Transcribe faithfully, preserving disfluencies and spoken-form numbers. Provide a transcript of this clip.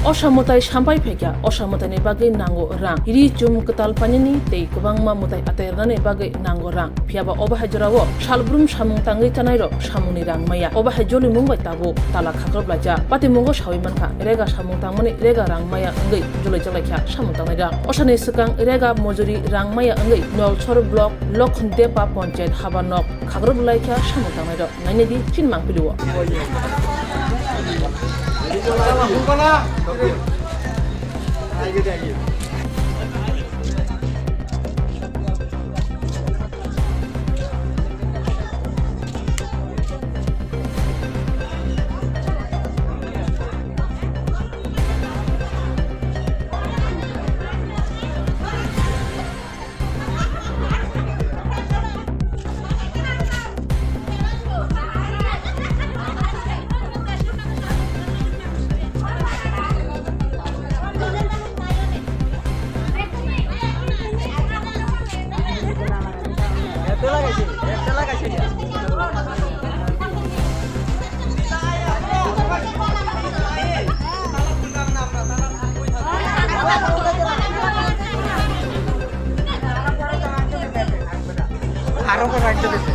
Osa mwtai sampai phaikha, osa mwtaini bagwi nango rang. Ri chum kwtal painani tei kwbangma mwtai atai rwnani bagwi nango rang. Phiyaba obo hai jorao salbrum samung tangwi chanairok samungni rang maya. Obo hai jolimung bai tabuk tala khakrop laijak. Patimungo sawi mankha, rega samung tangmani rega rang maya wngwi jolai jalaikha samung tangnairok. Osani swkang rega mojori rang maya wngwi Nolsor block Lokhondepa ponchayat haba nok khakrop laikha samung tangnairok. Nainedi chini mangpili o. Aro ko rakhe de.